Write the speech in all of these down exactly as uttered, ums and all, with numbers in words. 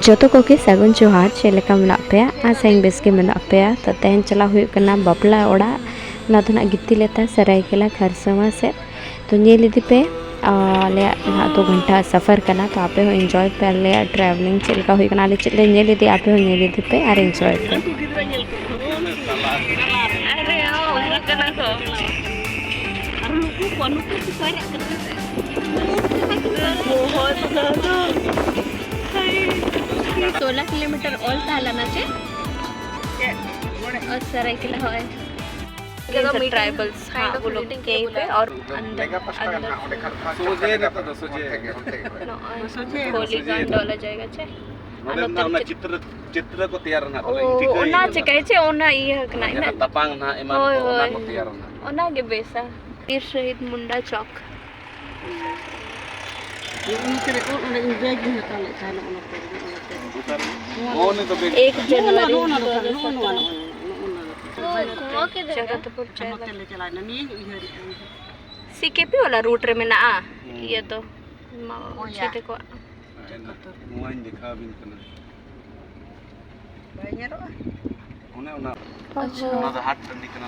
ᱡᱚᱛᱚ ᱠᱚᱜᱮ ᱥᱟᱹᱜᱩᱱ ᱡᱚᱦᱟᱨ᱾ ᱪᱮᱫ ᱞᱮᱠᱟ ᱢᱮᱱᱟᱜ ᱯᱮᱭᱟ? ᱟᱥᱟᱧ ᱵᱮᱥ ᱜᱮ ᱢᱮᱱᱟᱜ ᱯᱮᱭᱟ᱾ ᱛᱚ, ᱛᱮᱦᱮᱧ ᱪᱟᱞᱟᱣ ᱦᱩᱭᱩᱜ ᱠᱟᱱᱟ ᱵᱟᱯᱞᱟ ᱚᱲᱟᱜ᱾ ᱱᱚᱣᱟ ᱫᱚ ᱱᱟᱜ ᱜᱤᱛᱤᱞᱮᱛᱟ, ᱥᱟᱹᱨᱟᱹᱭᱠᱮᱞᱟ ᱠᱷᱟᱨᱥᱚᱣᱟ ᱥᱮᱫ᱾ ᱛᱚ, ᱧᱮᱞ ᱤᱫᱤ ᱯᱮ᱾ ᱟᱞᱮᱭᱟᱜ ᱱᱟᱦᱟᱜ ᱫᱩ ᱜᱷᱚᱱᱴᱟ ᱥᱟᱯᱷᱟᱨ ᱠᱟᱱᱟ, ᱛᱚ ᱟᱯᱮ ᱦᱚᱸ ᱤᱱᱡᱚᱭ ᱯᱮ ᱟᱞᱮᱭᱟᱜ ᱴᱨᱟᱵᱷᱮᱞᱤᱝ ᱪᱮᱫ ᱞᱮᱠᱟ ᱦᱩᱭᱩᱜ ᱠᱟᱱᱟ, ᱟᱞᱮ ᱪᱮᱫ ᱞᱮ ᱧᱮᱞ ᱤᱫᱤᱭᱟ, ᱟᱯᱮ ᱦᱚᱸ ᱧᱮᱞ ᱤᱫᱤ ᱯᱮ ᱟᱨ ᱤᱱᱡᱚᱭ ᱯᱮ᱾ ᱟᱨᱮ, ᱦᱚᱸ, ᱩᱰᱩᱠ ᱠᱟᱱᱟ ᱠᱚ᱾ ᱟᱨ ᱱᱩᱠᱩ ᱠᱚ, ᱱᱩᱠᱩ ᱠᱚ ᱯᱟᱭᱨᱟᱜ ᱠᱟᱱᱟ᱾ ᱵᱚᱦᱚᱛ ᱡᱟᱫᱟ᱾ सोलह किलोमीटर और तालाना से। और सरायकेला, हाँ। ये सब ट्राइबल्स, हाँ, वो लोग के यहीं पे और अंदर, अंदर। ᱥᱚᱡᱷᱮ ᱨᱮ ᱛᱚ, ᱥᱚᱡᱷᱮ᱾ ᱱᱚᱜᱼᱚᱭ ᱥᱚᱡᱷᱮ᱾ ᱦᱳᱞᱤ ᱜᱟᱱᱰ ᱚᱞᱟ ᱡᱟᱭᱜᱟ ᱪᱮ? ᱚᱱᱟ ᱪᱤᱛᱨᱚ, ᱪᱤᱛᱨᱚ ᱠᱚ ᱛᱮᱭᱟᱨ ᱨᱮᱱᱟᱜ ᱚᱱᱟ ᱤᱧ ᱴᱷᱤᱠᱟᱹᱭ ᱚᱱᱟ ᱠᱟᱱᱟ᱾ ᱪᱤᱠᱟᱹᱭ ᱪᱮ ᱚᱱᱟ ᱤᱭᱟᱹ ᱠᱟᱱᱟ, ᱡᱟᱦᱟᱸ ᱤᱱᱟᱹ ᱛᱟᱯᱟᱝ ᱱᱟᱦᱟᱜ ᱮᱢᱟᱱ ᱦᱳᱭ, ᱠᱚ, ᱚᱱᱟ ᱦᱳᱭ᱾ ᱠᱚ ᱛᱮᱭᱟᱨ ᱨᱮᱱᱟᱜ᱾ ᱚᱱᱟ ᱜᱮ ᱵᱮᱥᱟ᱾ ᱵᱤᱨ ᱥᱚᱦᱤᱫ ᱢᱩᱱᱰᱟ ᱪᱚᱠ᱾ ᱱᱚᱜᱼᱚ ᱱᱚᱛᱮ ᱨᱮ, ᱚᱱᱟ ᱤᱧ ᱵᱮᱜᱽ ᱤᱧ ᱦᱟᱛᱟᱣ ᱞᱮᱫ ᱛᱟᱦᱮᱸ, ᱱᱚᱜᱼᱚ ᱱᱚᱛᱮ ᱨᱮ, ᱱᱚᱜᱼᱚ ᱱᱚᱛᱮ ᱨᱮ᱾ ᱱᱚᱜᱼᱚ ᱱᱤᱛ ᱫᱚ ᱵᱮᱜᱽ᱾ ᱮᱠ ᱱᱚᱜᱼᱚ ᱱᱚᱣᱟ, ᱡᱟᱱᱩᱣᱟᱨᱤ ᱱᱚᱜᱼᱚ ᱱᱚᱣᱟ ᱫᱚ, ᱫᱩ ᱦᱟᱡᱟᱨ ᱱᱚᱜᱼᱚ ᱱᱚᱣᱟ, ᱥᱚᱛᱨᱚ᱾ ᱱᱚᱜᱼᱚ ᱱᱚᱣᱟ, ᱱᱚᱜᱼᱚ ᱱᱚᱣᱟ᱾ ᱡᱚᱜᱚᱛᱯᱩᱨ ᱟᱨ ᱱᱚᱛᱮ ᱞᱮ ᱪᱟᱞᱟᱣᱮᱱᱟ, ᱱᱤᱭᱟᱹᱧ ᱩᱭᱦᱟᱹᱨᱮᱫᱼᱟ᱾ ᱥᱤ ᱠᱮ ᱯᱤ ᱣᱟᱞᱟ ᱨᱩᱴ ᱨᱮ ᱢᱮᱱᱟᱜᱼᱟ, ᱦᱩᱸ᱾ ᱤᱭᱟᱹ ᱫᱚ, ᱢᱟ-, ᱦᱳᱭ, ᱪᱷᱤᱛ ᱭᱟ᱾ ᱠᱚᱣᱟᱜ᱾ ᱱᱚᱣᱟᱧ ᱫᱮᱠᱷᱟᱣ ᱟᱹᱵᱤᱱ ᱠᱟᱱᱟ᱾ ᱵᱟᱭ ᱧᱮᱞᱚᱜᱼᱟ? ᱚᱱᱮ ᱚᱱᱟ, ᱟᱪᱪᱷᱟ᱾ ᱚᱱᱟ ᱫᱚ ᱦᱟᱴ ᱴᱟᱺᱰᱤ ᱠᱟᱱᱟ᱾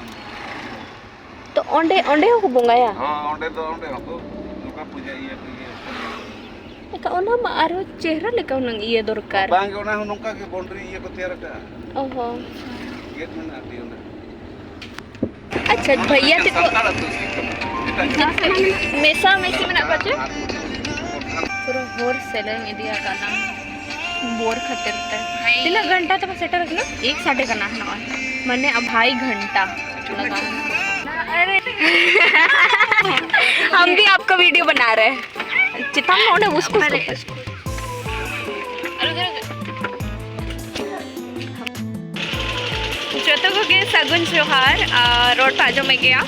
ᱛᱚ ᱚᱸᱰᱮ, ᱚᱸᱰᱮ ᱦᱚᱸᱠᱚ ᱵᱚᱸᱜᱟᱭᱟ? ᱦᱚᱸ, ᱚᱸᱰᱮ ᱫᱚ, ᱚᱸᱰᱮ ᱦᱚᱸᱠᱚ ᱱᱚᱝᱠᱟ ᱯᱩᱡᱟᱹ ᱤᱭᱟᱹ ᱠᱚ ᱤᱭᱟᱹ᱾ ᱮᱱᱠᱷᱟᱱ ᱚᱱᱟ ᱢᱟ ᱟᱨᱦᱚᱸ ᱪᱮᱦᱨᱟ ᱞᱮᱠᱟ ᱦᱩᱱᱟᱹᱝ ᱤᱭᱟᱹ ᱫᱚᱨᱠᱟᱨ᱾ ᱵᱟᱝ ᱜᱮ, ᱚᱱᱟ ᱦᱚᱸ ᱱᱚᱝᱠᱟ ᱜᱮ ᱵᱟᱣᱩᱱᱰᱟᱨᱤ ᱤᱭᱟᱹ ᱠᱚ ᱛᱮᱭᱟᱨ ᱟᱠᱟᱫᱼᱟ᱾ ᱚ ᱦᱚᱸ᱾ ᱜᱮᱴ ᱢᱮᱱᱟᱜᱼᱟ ᱟᱹᱰᱤ ᱚᱸᱰᱮ᱾ ᱟᱪᱪᱷᱟ, ᱵᱷᱟᱹᱭᱟ ᱛᱮᱠᱚ ᱥᱟᱱᱛᱟᱲ ᱟᱹᱛᱩ ᱜᱮ ᱠᱟᱱᱟ᱾ ᱮᱴᱟᱜ ᱡᱟᱹᱛ ᱫᱚ ᱵᱟᱝ᱾ ᱢᱮᱥᱟ ᱢᱮᱥᱤ ᱢᱮᱱᱟᱜ ᱠᱚᱣᱟ ᱪᱮ? ᱯᱩᱨᱟᱹ ᱦᱚᱨ ᱥᱮᱞᱮᱧ ᱤᱫᱤ ᱟᱠᱟᱫᱟ ᱵᱳᱨ ᱠᱷᱟᱹᱛᱤᱨ ᱛᱮ᱾ ᱛᱤᱱᱟᱹᱜ ᱜᱷᱚᱱᱴᱟ ᱛᱮᱵᱚ ᱥᱮᱴᱮᱨ ᱟᱠᱟᱱᱟ? ᱮᱠ ᱥᱟᱰᱮ ᱠᱟᱱᱟ ᱱᱚᱜᱼᱚᱭ, ᱢᱟᱱᱮ ᱟᱲᱟᱭ ᱜᱷᱚᱱᱴᱟ ᱞᱟᱜᱟᱣ ᱮᱱᱟ᱾ ᱟᱨᱮ᱾ हम भी आपका वीडियो बना रहे हैं। ᱪᱮᱛᱟᱱ ᱨᱮ ᱚᱸᱰᱮ ᱩᱥᱠᱩ ᱩᱥᱠᱩ᱾ ᱡᱚᱛᱚ ᱠᱚᱜᱮ ᱥᱟᱹᱜᱩᱱ ᱡᱚᱦᱟᱨ, ᱟᱨ ᱨᱚᱲ ᱯᱮ ᱟᱸᱡᱚᱢᱮᱫ ᱜᱮᱭᱟ᱾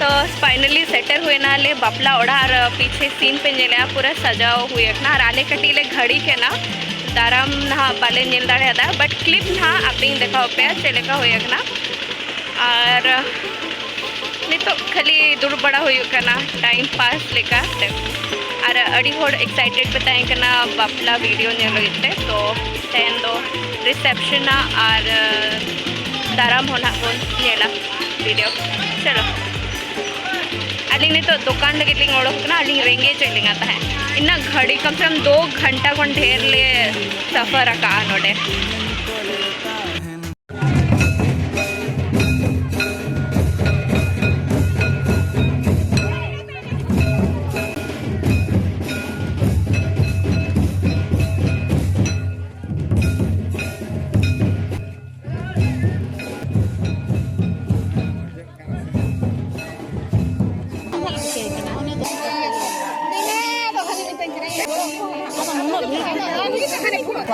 ᱛᱚ finally ᱥᱮᱴᱮᱨ ᱦᱩᱭᱱᱟ ᱞᱮ ᱵᱟᱯᱞᱟ ᱚᱲᱟᱜ, ᱟᱨ ᱯᱤᱪᱷᱮ scene ᱯᱮ ᱧᱮᱞᱮᱜᱼᱟ, ᱯᱩᱨᱟᱹ ᱥᱟᱡᱟᱣ ᱦᱩᱭ ᱟᱠᱟᱱᱟ, ᱟᱨ ᱟᱞᱮ ᱠᱟᱹᱴᱤᱡ ᱞᱮ ᱜᱷᱟᱹᱲᱤᱠ ᱮᱱᱟ, ᱫᱟᱨᱟᱢ ᱱᱟᱦᱟᱜ ᱵᱟᱞᱮ ᱧᱮᱞ ᱫᱟᱲᱮᱭᱟᱫᱟ, but clip ᱱᱟᱦᱟᱜ ᱟᱯᱮᱧ ᱫᱮᱠᱷᱟᱣ ᱟᱯᱮᱭᱟ ᱪᱮᱫ ᱞᱮᱠᱟ ᱦᱩᱭ ᱟᱠᱟᱱᱟ᱾ ᱟᱨ ᱱᱤᱛᱚᱜ ᱠᱷᱟᱹᱞᱤ ᱫᱩᱲᱩᱵ ᱵᱟᱲᱟ ᱦᱩᱭᱩᱜ ᱠᱟᱱᱟ time pass ᱞᱮᱠᱟ ᱛᱮ᱾ ᱟᱨ ᱟᱹᱰᱤ ᱦᱚᱲ excited ᱯᱮ ᱛᱟᱦᱮᱸ ᱠᱟᱱᱟ ᱵᱟᱯᱞᱟ video ᱧᱮᱞ ᱞᱟᱹᱜᱤᱫ ᱛᱮ, ᱛᱚ ᱛᱮᱦᱮᱧ ᱫᱚ reception ᱟᱜ ᱟᱨ ᱫᱟᱨᱟᱢ ᱦᱚᱸ ᱱᱟᱦᱟᱜ ᱵᱚᱱ ᱧᱮᱞᱟ video᱾ ᱪᱚᱞᱚ, ᱟᱹᱞᱤᱧ ᱱᱤᱛᱚᱜ ᱫᱚᱠᱟᱱ ᱞᱟᱹᱜᱤᱫ ᱞᱤᱧ ᱚᱰᱚᱠ ᱠᱟᱱᱟ, ᱟᱹᱞᱤᱧ ᱨᱮᱸᱜᱮᱡ ᱮᱫ ᱞᱤᱧᱟ ᱛᱟᱦᱮᱸᱫ᱾ ᱤᱱᱟᱹᱜ ᱜᱷᱟᱹᱲᱤ, ᱠᱚᱢ ᱥᱮ ᱠᱚᱢ ᱫᱩ ᱜᱷᱚᱱᱴᱟ ᱠᱷᱚᱱ ᱰᱷᱮᱨ ᱞᱮ ᱥᱟᱯᱷᱟᱨ ᱟᱠᱟᱫᱼᱟ ᱱᱚᱰᱮ᱾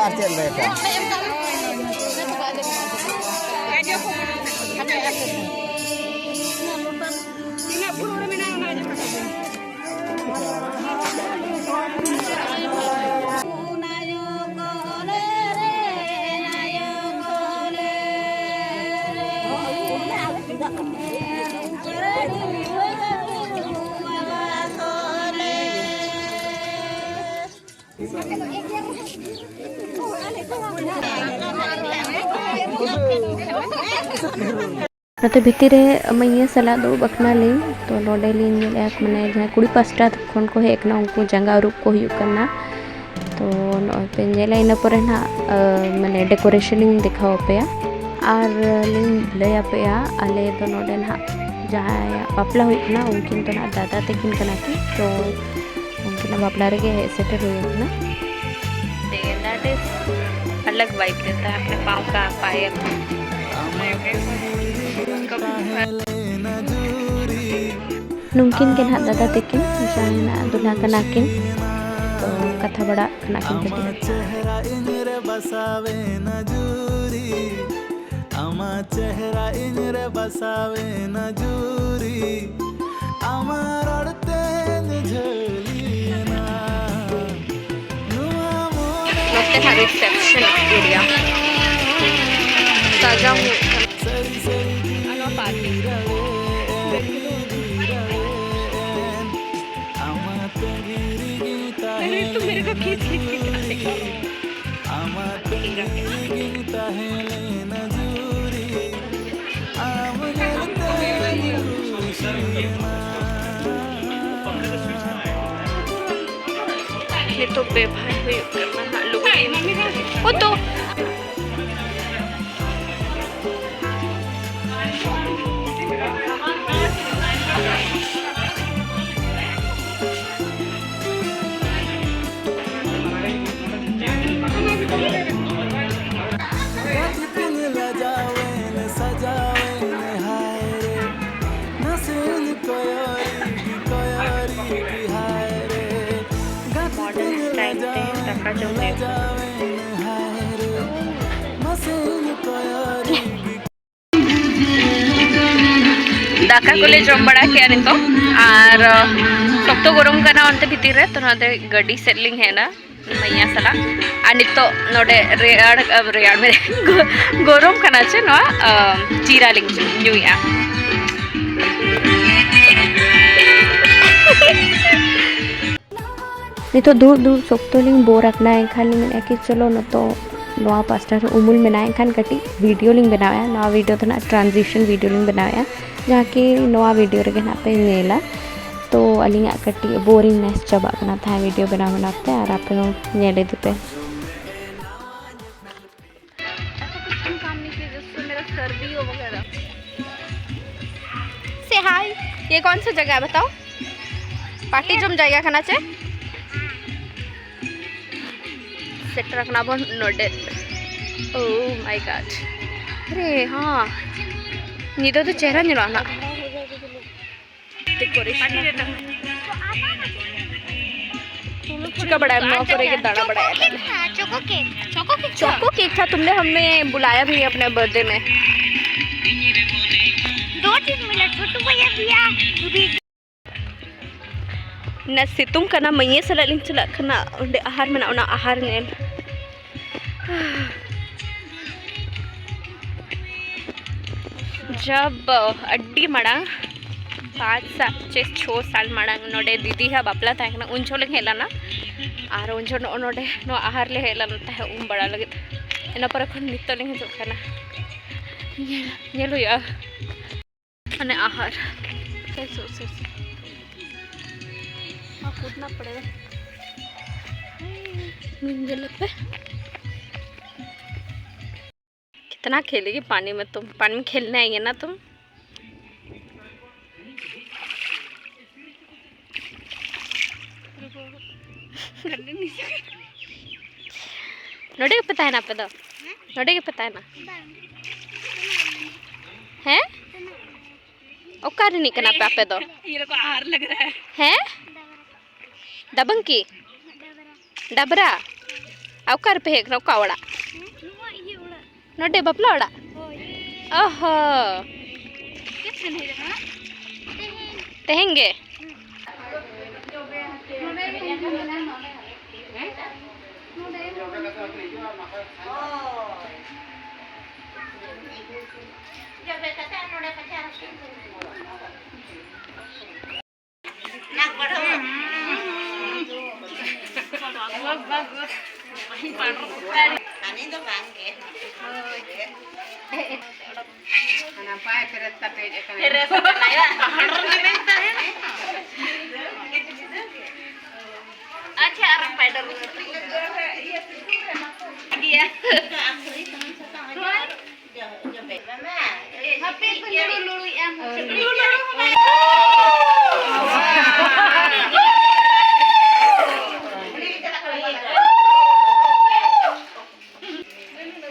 ᱟᱨ ᱪᱮᱫ ᱞᱟᱹᱭ ᱯᱮ? ᱱᱚᱛᱮ ᱵᱷᱤᱛᱤᱨ ᱨᱮ ᱢᱟᱹᱭᱟᱹ ᱥᱟᱞᱟᱜ ᱫᱩᱲᱩᱵ ᱟᱠᱟᱱᱟᱞᱤᱧ᱾ ᱛᱚ, ᱱᱚᱰᱮ ᱞᱤᱧ ᱧᱮᱞᱮᱫᱼᱟ, ᱢᱟᱱᱮ, ᱡᱟᱦᱟᱸᱭ ᱠᱩᱲᱤ ᱯᱟᱥᱴᱟ ᱠᱷᱚᱱ ᱠᱚ ᱦᱮᱡ ᱟᱠᱟᱱᱟ, ᱩᱱᱠᱩ ᱡᱟᱸᱜᱟ ᱟᱹᱨᱩᱵ ᱠᱚ ᱦᱩᱭᱩᱜ ᱠᱟᱱᱟ᱾ ᱛᱚ, ᱱᱚᱜᱼᱚᱭ ᱯᱮ ᱧᱮᱞᱟ, ᱤᱱᱟᱹ ᱯᱚᱨᱮ ᱱᱟᱦᱟᱜ, ᱟᱹ, ᱢᱟᱱᱮ, decoration ᱤᱧ ᱫᱮᱠᱷᱟᱣ ᱟᱯᱮᱭᱟ᱾ ᱟᱨ ᱞᱤᱧ ᱞᱟᱹᱭ ᱟᱯᱮᱭᱟ, ᱟᱞᱮ ᱫᱚ ᱱᱚᱰᱮ ᱱᱟᱦᱟᱜ ᱡᱟᱦᱟᱸᱭᱟᱜ ᱵᱟᱯᱞᱟ ᱦᱩᱭᱩᱜ ᱠᱟᱱᱟ, ᱩᱱᱠᱤᱱ ᱫᱚ ᱱᱟᱦᱟᱜ ᱫᱟᱫᱟ ᱛᱟᱹᱠᱤᱱ ᱠᱟᱱᱟ ᱠᱤᱱ᱾ ᱛᱚ, ᱩᱱᱠᱤᱱᱟᱜ ᱵᱟᱯᱞᱟ ᱨᱮᱜᱮ ᱦᱮᱡ ᱥᱮᱴᱮᱨ ᱦᱩᱭ ᱟᱠᱟᱱᱟ᱾ That is ᱟᱞᱟᱜᱽ vibe ᱫᱮᱛᱟ ᱦᱮ ᱟᱯᱱᱮ ᱯᱟᱸᱣ ᱠᱟ ᱯᱟᱭᱮᱞ᱾ ᱱᱩᱝᱠᱤᱱ ᱜᱮ ᱱᱟᱦᱟᱜ ᱫᱟᱫᱟ ᱛᱟᱹᱠᱤᱱ, ᱡᱟᱦᱟᱸᱭ ᱱᱟᱦᱟᱜ ᱫᱩᱞᱦᱟ ᱠᱟᱱᱟ ᱠᱤᱱ᱾ ᱛᱚ, ᱠᱟᱛᱷᱟ ᱵᱟᱲᱟᱜ ᱠᱟᱱᱟ ᱠᱤᱱ ᱠᱟᱹᱴᱤᱡ᱾ ᱟᱢᱟᱜ ᱪᱮᱦᱨᱟ ᱤᱧ ᱨᱮ ᱵᱟᱥᱟᱣᱮᱱᱟ ᱡᱩᱨᱤ, ᱟᱢᱟᱜ ᱪᱮᱦᱨᱟ ᱤᱧ ᱨᱮ ᱵᱟᱥᱟᱣᱮᱱᱟ ᱡᱩᱨᱤ, ᱟᱢᱟᱜ ᱨᱚᱲ ᱛᱮᱧ ᱡᱷᱟᱹᱞᱤᱭᱮᱱᱟ᱾ ᱱᱚᱣᱟ ᱢᱚᱱᱮ ᱱᱚᱛᱮ ᱱᱟᱜ reception area ᱥᱟᱡᱟᱣ ᱦᱩᱭᱩᱜ ᱠᱟᱱᱟ᱾ ᱥᱟᱹᱨᱤ ᱥᱟᱹᱨᱤ ᱟᱨ ᱱᱚᱣᱟ party᱾ ᱟᱢᱟᱜ ᱛᱟᱺᱜᱤ ᱨᱮ ᱱᱤᱛᱚᱜ ᱵᱮᱵᱷᱟᱨ ᱦᱩᱭᱩᱜ ᱠᱟᱱᱟ ᱦᱟᱸᱜ ᱞᱩᱜᱽᱲᱤ᱾ ᱩᱛᱩ᱾ ᱢᱚᱰᱟᱨᱱ ᱥᱴᱟᱭᱤᱞ ᱛᱮ ᱫᱟᱠᱟ ᱡᱚᱢ ᱦᱩᱭᱩᱜ ᱠᱟᱱᱟ᱾ ᱫᱟᱠᱟ ᱠᱚᱞᱮ ᱡᱚᱢ ᱵᱟᱲᱟ ᱠᱮᱜᱼᱟ ᱱᱤᱛᱚᱜ, ᱟᱨ ᱥᱚᱠᱛᱚ ᱜᱚᱨᱚᱢ ᱠᱟᱱᱟ ᱚᱱᱛᱮ ᱵᱷᱤᱛᱤᱨ ᱨᱮ, ᱛᱚ ᱱᱚᱣᱟᱛᱮ ᱜᱟᱹᱰᱤ ᱥᱮᱫ ᱞᱤᱧ ᱦᱮᱡ ᱮᱱᱟ ᱢᱟᱹᱭᱟ ᱥᱟᱞᱟᱜ᱾ ᱟᱨ ᱱᱤᱛᱚᱜ ᱱᱚᱰᱮ ᱨᱮᱭᱟᱲ, ᱨᱮᱭᱟᱲ ᱢᱮ, ᱜᱚᱨᱚᱢ ᱠᱟᱱᱟ ᱪᱮ ᱱᱚᱣᱟ, ᱟᱢ, ᱡᱤᱨᱟ ᱞᱤᱧ ᱧᱩᱭᱮᱜᱼᱟ᱾ ᱱᱤᱛᱚᱜ ᱫᱩᱲᱩᱵ ᱫᱩᱲᱩᱵ ᱥᱚᱠᱛᱚ ᱞᱤᱧ ᱵᱳᱨ ᱟᱠᱟᱱᱟ, ᱮᱱᱠᱷᱟᱱ ᱞᱤᱧ ᱢᱮᱱᱮᱫᱼᱟ ᱠᱤ ᱪᱚᱞᱚ ᱱᱤᱛᱚᱜ ᱱᱚᱣᱟ ᱯᱟᱥᱴᱟ ᱨᱮ ᱩᱢᱩᱞ ᱢᱮᱱᱟᱜᱼᱟ, ᱮᱱᱠᱷᱟᱱ ᱠᱟᱹᱴᱤᱡ ᱵᱷᱤᱰᱤᱭᱳ ᱞᱤᱧ ᱵᱮᱱᱟᱣᱮᱫᱼᱟ᱾ ᱱᱚᱣᱟ ᱵᱷᱤᱰᱤᱭᱳ ᱫᱚ ᱱᱟᱜ ᱴᱨᱟᱱᱡᱤᱥᱚᱱ ᱵᱷᱤᱰᱤᱭᱳ ᱞᱤᱧ ᱵᱮᱱᱟᱣᱮᱫᱼᱟ, ᱡᱟᱦᱟᱸ ᱠᱤ ᱱᱚᱣᱟ ᱵᱷᱤᱰᱤᱭᱳ ᱨᱮᱜᱮ ᱱᱟᱜ ᱯᱮ ᱧᱮᱞᱟ᱾ ᱛᱚ ᱟᱹᱞᱤᱧᱟᱜ ᱠᱟᱹᱴᱤᱡ ᱵᱳᱨᱤᱝᱱᱮᱥ ᱪᱟᱵᱟᱜ ᱠᱟᱱᱟ ᱛᱟᱦᱮᱸ ᱵᱷᱤᱰᱤᱭᱳ ᱵᱮᱱᱟᱣ ᱵᱮᱱᱟᱣ ᱛᱮ, ᱟᱨ ᱟᱯᱮ ᱦᱚᱸ ᱧᱮᱞ ᱤᱫᱤ ᱯᱮ᱾ ऐसा कुछ तुम काम नहीं किए जिससे मेरा सर्दी हो वगैरह। से हाय, ये कौन सा जगह है बताओ? पार्टी जम जाएगा खाना चे? सेटर रखना बन नोडे। Oh my God। अरे हाँ, ᱧᱤᱫᱟᱹ ᱫᱚ ᱪᱮᱦᱨᱟ ᱧᱮᱞᱚᱜᱼᱟ ᱱᱟᱜ᱾ ᱰᱮᱠᱳᱨᱮᱥᱚᱱ᱾ ᱪᱤᱠᱟ ᱵᱟᱲᱟᱭᱟᱢ ᱱᱚᱣᱟ ᱠᱚᱨᱮ ᱜᱮ ᱫᱟᱬᱟ ᱵᱟᱲᱟᱭᱟ ᱞᱮ᱾ ᱪᱳᱠᱳ ᱠᱮᱠ, ᱪᱳᱠᱳ ᱠᱮᱠ, ᱪᱳᱠᱳ ᱠᱮᱠ ᱛᱷᱟ, ᱛᱩᱢᱱᱮ ᱦᱟᱢᱮ ᱵᱩᱞᱟᱭᱟ ᱵᱷᱤ ᱟᱯᱱᱮ ᱵᱟᱨᱛᱷᱰᱮ ᱢᱮ᱾ ᱫᱚ ᱪᱤᱡᱽ ᱢᱤᱞᱟ, ᱪᱷᱳᱴᱩ ᱵᱷᱟᱭᱟ ᱫᱤᱭᱟ। ᱱᱟ ᱥᱤᱛᱩᱝ ᱠᱟᱱᱟ, ᱢᱟᱹᱭᱟᱹ ᱥᱟᱞᱟᱜ ᱞᱤᱧ ᱪᱟᱞᱟᱜ ᱠᱟᱱᱟ ᱚᱸᱰᱮ ᱟᱦᱟᱨ ᱢᱮᱱᱟᱜᱼᱟ, ᱚᱱᱟ ᱟᱦᱟᱨ ᱧᱮᱞ᱾ ᱡᱟᱵ ᱟᱹᱰᱤ ᱢᱟᱲᱟᱝ, ᱯᱟᱸᱪ ᱥᱟᱛ ᱪᱮ ᱪᱷᱚ ᱥᱟᱞ ᱢᱟᱲᱟᱝ ᱱᱚᱰᱮ ᱫᱤᱫᱤᱭᱟᱜ ᱵᱟᱯᱞᱟ ᱛᱟᱦᱮᱸ ᱠᱟᱱᱟ, ᱩᱱ ᱡᱚᱦᱚᱜ ᱞᱤᱧ ᱦᱮᱡ ᱞᱮᱱᱟ᱾ ᱟᱨ ᱩᱱ ᱡᱚᱦᱚᱜ ᱱᱚᱜᱼᱚ ᱱᱚᱰᱮ ᱱᱚᱣᱟ ᱟᱦᱟᱨ ᱞᱮ ᱦᱮᱡ ᱞᱮᱱ ᱛᱟᱦᱮᱸᱫ ᱩᱢ ᱵᱟᱲᱟ ᱞᱟᱹᱜᱤᱫ᱾ ᱤᱱᱟᱹ ᱯᱚᱨᱮ ᱠᱷᱚᱱ ᱱᱤᱛᱚᱜ ᱞᱤᱧ ᱦᱤᱡᱩᱜ ᱠᱟᱱᱟ᱾ ᱧᱮᱞ, ᱧᱮᱞ ᱦᱩᱭᱩᱜᱼᱟ᱾ ᱢᱟᱱᱮ ᱟᱦᱟᱨ᱾ ᱥᱮ, ᱥᱮ, ᱥᱮ, ᱥᱮ। हाँ, कूदना पड़ेगा। ᱧᱮᱞ ᱯᱮ। कितना खेलेगी पानी में तुम? पानी में खेलने आई है ना तुम? ᱱᱚᱰᱮ ᱜᱮᱯᱮ ᱛᱟᱦᱮᱱᱟ ᱟᱯᱮ ᱫᱚ? ᱱᱚᱰᱮ ᱜᱮᱯᱮ ᱛᱟᱦᱮᱱᱟ? ᱦᱮᱸ? ᱚᱠᱟ ᱨᱤᱱᱤᱡ ᱠᱟᱱᱟ ᱯᱮ ᱟᱯᱮ ᱫᱚ? ᱦᱮᱸ? ᱫᱟᱵᱟᱝ ᱠᱤ? ᱰᱟᱵᱨᱟ? ᱟᱨ ᱚᱠᱟ ᱨᱮᱯᱮ ᱦᱮᱡ ᱠᱟᱱᱟ? ᱚᱠᱟ ᱚᱲᱟᱜ? ᱱᱚᱰᱮ ᱵᱟᱯᱞᱟ ᱚᱲᱟᱜ? ᱚᱦᱚ᱾ ᱛᱮᱦᱮᱧ ᱜᱮ? ᱟᱹᱞᱤᱧ ᱫᱚ ᱵᱟᱝ ᱜᱮ᱾ ᱦᱳᱭ᱾ ᱦᱟᱱᱟ ᱵᱟᱭ ᱯᱷᱮᱨᱮᱥ ᱠᱟᱛᱮ ᱦᱮᱡ ᱟᱠᱟᱱᱟ᱾ ᱯᱷᱮᱨᱮᱥ ᱟᱠᱟᱱᱟᱭ ᱵᱟᱝ? ᱦᱚᱲ ᱨᱮᱜᱮ ᱢᱮᱱ ᱛᱟᱦᱮᱸ᱾ ᱟᱪᱪᱷᱟ, ᱟᱨ ᱯᱟᱭᱰᱟᱨ ᱜᱮᱭᱟ᱾ ᱦᱟᱯᱮ ᱠᱚ ᱞᱩᱲᱩ ᱞᱩᱲᱩᱭᱮᱫᱼᱟ᱾ ᱞᱩᱲᱩ ᱞᱩᱲᱩ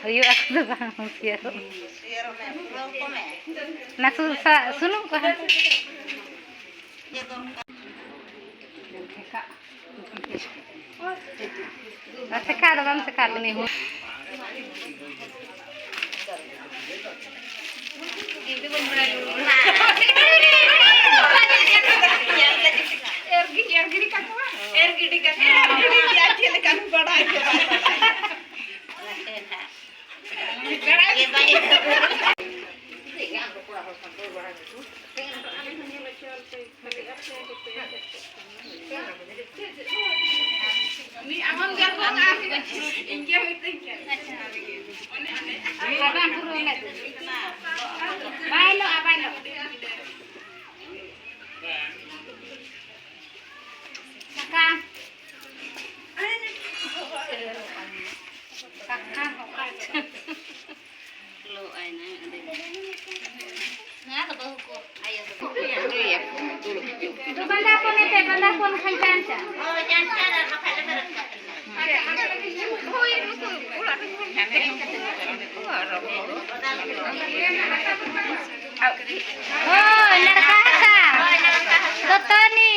ᱦᱩᱭᱩᱜᱼᱟ ᱠᱚ ᱫᱚ ᱵᱟᱝ ᱦᱩᱭᱩᱜᱼᱟ᱾ ᱚᱱᱟ ᱥᱩ-, ᱥᱟ-, ᱥᱩᱱᱩᱢ ᱠᱚ ᱦᱟᱱᱛᱮ᱾ ᱥᱮᱠᱟ ᱫᱚ ᱵᱟᱢ ᱥᱮᱠᱟ ᱩᱱᱤ ᱦᱚᱸ᱾ ᱮᱨ ᱜᱤᱰᱤ ᱠᱟᱠᱚᱣᱟ᱾ ᱮᱨ ᱜᱤᱰᱤ ᱠᱟᱠᱚᱣᱟ᱾ ᱮᱨ ᱜᱤᱰᱤ ᱠᱟᱠᱚᱣᱟ᱾ ᱪᱮᱫ ᱞᱮᱠᱟᱱ ᱵᱟᱲᱟᱭ ᱜᱮ ᱵᱟᱭ ᱵᱟᱲᱟᱭᱟ᱾ ᱩᱱᱤ ᱟᱢᱮᱢ ᱧᱮᱞ ᱠᱚᱣᱟ, ᱤᱧ ᱜᱮ ᱢᱤᱛᱟᱹᱧ ᱠᱟᱱᱟ᱾ ᱟᱪᱪᱷᱟ᱾ ᱚᱱᱮ, ᱚᱱᱮ᱾ ᱟᱨ ᱵᱟᱝ ᱯᱩᱨᱟᱹᱣ ᱞᱮᱫ᱾ ᱵᱟᱭ ᱞᱚᱜᱼᱟ, ᱵᱟᱭ ᱞᱚᱜᱼᱟ᱾ ᱥᱟᱠᱟᱢ᱾ ᱥᱟᱠᱟᱢ ᱚᱠᱟ ᱪᱚ᱾ ᱞᱚ ᱟᱭᱱᱟ ᱟᱹᱰᱤ᱾ ᱱᱚᱣᱟ ᱫᱚ ᱵᱟᱹᱦᱩ ᱠᱚ, ᱟᱭᱳ ᱠᱚ᱾ ᱫᱩᱲᱩᱵ ᱯᱮ᱾ ᱫᱩ ᱵᱟᱸᱫᱟ ᱠᱚ ᱱᱮᱛᱮ, ᱵᱟᱸᱫᱟ ᱠᱚ ᱱᱟᱠᱷᱟᱱ ᱪᱟᱱᱪᱟ᱾ ᱦᱳᱭ, ᱪᱟᱱᱪᱟ ᱟᱨ ᱵᱟᱠᱷᱟᱡ ᱞᱮ ᱵᱮᱨᱮᱫ ᱠᱟᱜ ᱠᱤᱱᱟ᱾ ᱦᱳᱭ, ᱱᱩᱠᱩ ᱚᱲᱟᱜ ᱨᱮ ᱦᱳᱭ, ᱞᱟᱲᱠᱟ ᱦᱟᱥᱟ᱾ ᱦᱳᱭ, ᱞᱟᱲᱠᱟ ᱦᱟᱥᱟ᱾ ᱫᱚᱛᱚᱱᱤ᱾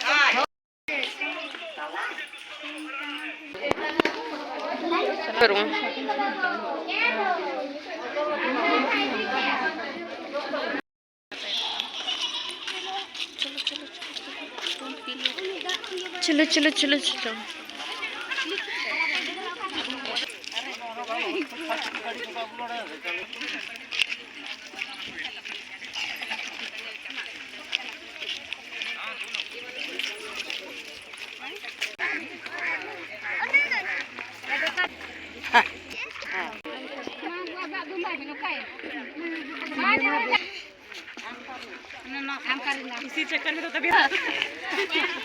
ᱦᱳᱭ᱾ चलो, चलो, चलो, चलो। इसी चक्कर में तो तभी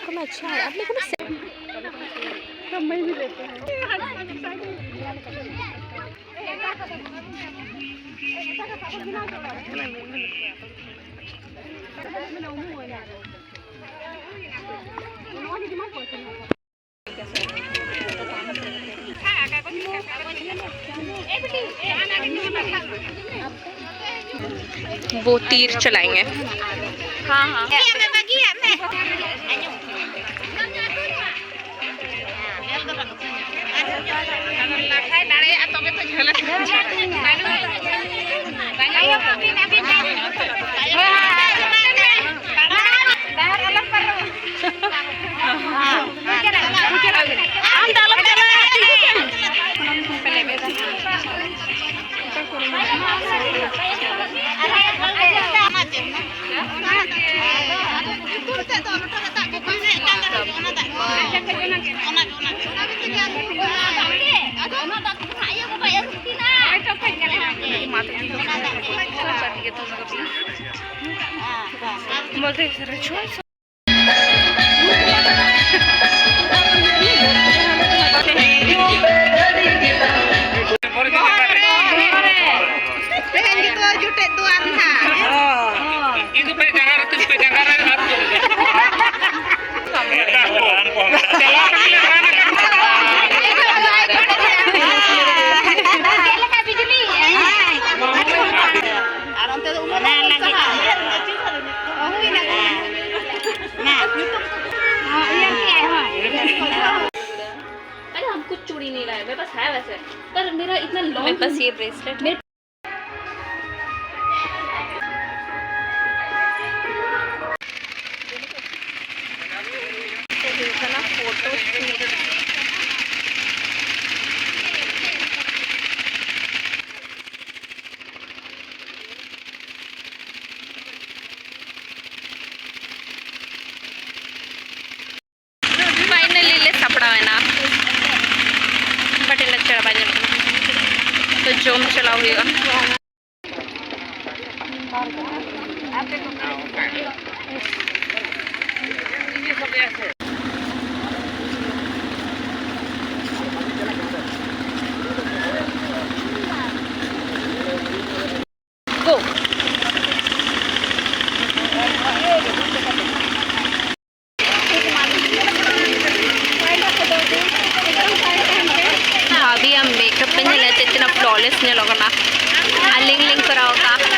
कौन अच्छा है? आप लोग को ना से- तो मैं भी लेती हूँ। वो तीर चलाएंगे। हाँ, हाँ। बोलते हैं, "रिचुअल।" ᱛᱮᱦᱮᱧ ᱜᱮᱛᱚ ᱡᱚᱴᱮᱫ ᱫᱩᱣᱟᱨ ᱱᱟᱦᱟᱜ᱾ ᱤᱧ ᱫᱚ ᱯᱮ ᱡᱟᱸᱜᱟ ᱨᱮ, ᱛᱤᱥ ᱯᱮ ᱡᱟᱸᱜᱟ ᱨᱮ ᱟᱹᱛᱩ ᱨᱮ᱾ ᱪᱟᱞᱟᱣ ᱠᱟᱛᱮ ᱞᱮ ᱨᱟᱱ ᱟᱠᱟᱱ᱾ ᱪᱮᱫ ᱞᱮᱠᱟ ᱵᱤᱡᱽᱞᱤ? ᱟᱨ ᱚᱱᱛᱮ ᱫᱚ ᱩᱱᱟᱹᱜ ᱚᱱᱟ ᱞᱟᱹᱜᱤᱫ᱾ ᱦᱩᱭᱱᱟ᱾ ᱦᱚᱸ, ᱩᱭᱦᱟᱹᱨ ᱠᱮᱜᱼᱟᱭ, ᱦᱚᱸ᱾ अरे हम कुछ चूड़ी नहीं लाए, मेरे पास है वैसे, पर मेरा इतना लॉन्ग मेरे पास ये ब्रेसलेट है। ᱦᱩᱭᱩᱜ ᱠᱟᱱᱟ ᱯᱷᱳᱴᱳ ᱥᱩᱴ᱾ ᱯᱷᱟᱭᱱᱟᱞᱤ ᱞᱮ ᱥᱟᱯᱲᱟᱣ ᱮᱱᱟ᱾ ᱵᱟᱹᱴᱤ ᱞᱮ ᱪᱟᱵᱟ ᱧᱚᱜ ᱠᱟᱱᱟ᱾ ᱛᱚ ᱡᱚᱢ ᱪᱟᱞᱟᱣ ᱦᱩᱭᱩᱜᱼᱟ᱾ Go. ᱵᱷᱟᱵᱤ ᱟᱢ ᱢᱮᱠᱟᱯ ᱯᱮ ᱧᱮᱞᱟ, ᱪᱮᱫ ᱛᱤᱱᱟᱹᱜ ᱯᱷᱞᱚᱞᱮᱥ ᱧᱮᱞᱚᱜ ᱠᱟᱱᱟ᱾ ᱟᱹᱞᱤᱧ ᱞᱤᱧ ᱠᱚᱨᱟᱣ ᱟᱠᱟᱫᱼᱟ᱾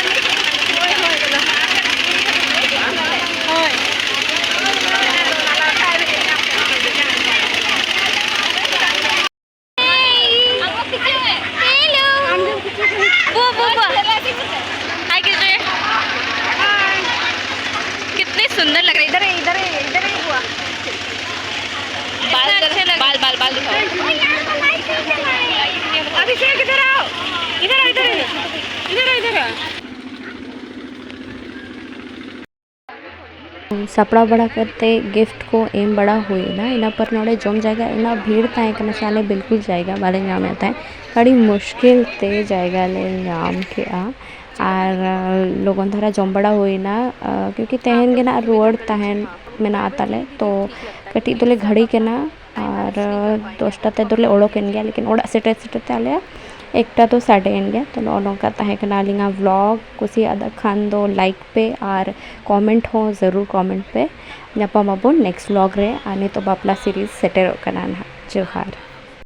Hello. वो, वो, वो। हाय कीजिए। कितने सुंदर लग रहे हैं। इधर है, इधर है, इधर है, बुआ। बाल, इतना अच्छा लग बाल, बाल, बाल दिखाओ। अभिषेक, इधर आओ। इधर आओ, इधर आओ। इधर आओ, इधर आओ। ᱥᱟᱯᱲᱟᱣ ᱵᱟᱲᱟ ᱠᱟᱛᱮ ᱜᱤᱯᱷᱴ ᱠᱚ ᱮᱢ ᱵᱟᱲᱟ ᱦᱩᱭᱱᱟ᱾ ᱤᱱᱟᱹ ᱯᱚᱨ ᱱᱚᱰᱮ ᱡᱚᱢ ᱡᱟᱭᱜᱟ ᱤᱱᱟᱹᱜ ᱵᱷᱤᱲ ᱛᱟᱦᱮᱸ ᱠᱟᱱᱟ ᱥᱮ ᱟᱞᱮ ᱵᱤᱞᱠᱩᱞ ᱡᱟᱭᱜᱟ ᱵᱟᱞᱮ ᱧᱟᱢᱮᱫ ᱛᱟᱦᱮᱸᱫ᱾ ᱟᱹᱰᱤ ᱢᱩᱥᱠᱤᱞ ᱛᱮ ᱡᱟᱭᱜᱟ ᱞᱮ ᱧᱟᱢ ᱠᱮᱜᱼᱟ᱾ ᱟᱨ ᱞᱚᱜᱚᱱ ᱫᱷᱟᱨᱟ ᱡᱚᱢ ᱵᱟᱲᱟ ᱦᱩᱭᱱᱟ, ᱠᱤᱭᱩᱠᱤ ᱛᱮᱦᱮᱧ ᱜᱮ ᱱᱟᱜ ᱨᱩᱣᱟᱹᱲ ᱛᱟᱦᱮᱱ ᱢᱮᱱᱟᱜᱼᱟ ᱛᱟᱞᱮ᱾ ᱛᱚ ᱠᱟᱹᱴᱤᱡ ᱫᱚᱞᱮ ᱜᱷᱟᱹᱲᱤ ᱠᱟᱱᱟ ᱟᱨ ᱫᱚᱥᱴᱟ ᱛᱮᱫᱚᱞᱮ ᱚᱰᱚᱠᱮᱱ ᱜᱮᱭᱟ, ᱞᱮᱠᱤᱱ ᱚᱲᱟᱜ ᱥᱮᱴᱮᱨ ᱥᱮᱴᱮᱨ ᱛᱮ ᱟᱞᱮᱭᱟᱜ ᱮᱠᱴᱟ ᱫᱚ ᱥᱟᱰᱮᱭᱮᱱ ᱜᱮᱭᱟ᱾ ᱛᱚ ᱱᱚᱜᱼᱚ ᱱᱚᱝᱠᱟ ᱛᱟᱦᱮᱸ ᱠᱟᱱᱟ ᱟᱹᱞᱤᱧᱟᱜ ᱵᱞᱚᱜ᱾ ᱠᱩᱥᱤᱭᱟᱜ ᱠᱷᱟᱱ ᱫᱚ ᱞᱟᱭᱤᱠ ᱯᱮ ᱟᱨ ᱠᱚᱢᱮᱱᱴ ᱦᱚᱸ ᱡᱟᱹᱨᱩᱲ ᱠᱚᱢᱮᱱᱴ ᱯᱮ᱾ ᱧᱟᱯᱟᱢ ᱟᱵᱚᱱ ᱱᱮᱠᱥᱴ ᱵᱞᱚᱜ ᱨᱮ᱾ ᱟᱨ ᱱᱤᱛᱚᱜ ᱵᱟᱯᱞᱟ ᱥᱤᱨᱤᱡᱽ ᱥᱮᱴᱮᱨᱚᱜ ᱠᱟᱱᱟ ᱱᱟᱦᱟᱜ᱾ ᱡᱚᱦᱟᱨ᱾